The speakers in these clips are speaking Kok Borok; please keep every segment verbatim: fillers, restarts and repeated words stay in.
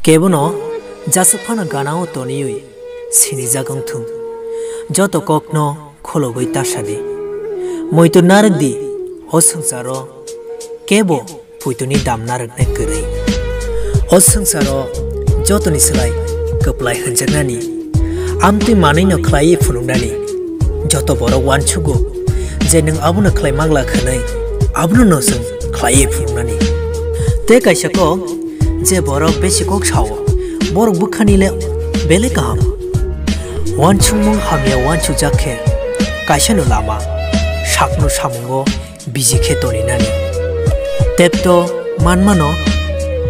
Kebono jasuk phano ganao toniwi sinijak wngthung. Joto kokno kholobwi tasadi. Muitu narwkdi, o swngcharo kebo puituni dam narwknai kwrwi. O swngcharo jotoni slai kwplai hwnjaknani, amtwi manwino khlaiwi phunuknani. Joto borok uansugo je nwng abono khlai mangla hwnwi, abono no chwng khlaiwi phunuknani. Tei kaisa kok, je borok besi kok sao, borok bwkhani le belai kaham. Uansukmung hamya uansukjak khe kaisano lama, sakno samungo biji khe toninani. Tepto manmano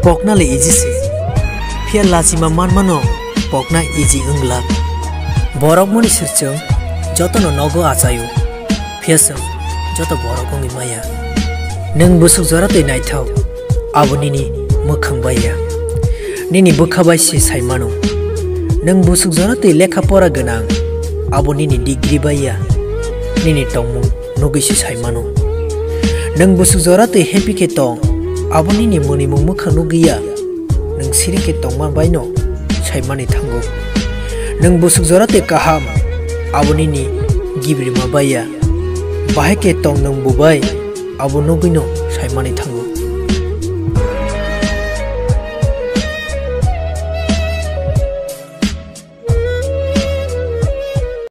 pokna le easy se, phiya lachima manmano pokna easy wng glak. Borokmoni sirchung jotono nogo achaio, phiya chwng joto borok wngwi maya. Nwng busuk jora twi naithok, abo nini mwkhang bai ya, nini bwkha bai se sai mano. Nwng busuk jora twi lekha pora gwnang, abo nini degree bai ya, nini tongmung nugwi se sai mano. Nwng busuk jora twi happy khe tong, abo nini mwnwimung mwkhang nugwi ya, nwng siri khe tongma bai no sai mani thango. Nwng busuk jora twi kaham, abo nini gibrima bai ya, bahai khe tong nwng bo bai, abo nugwi no sai mani thango.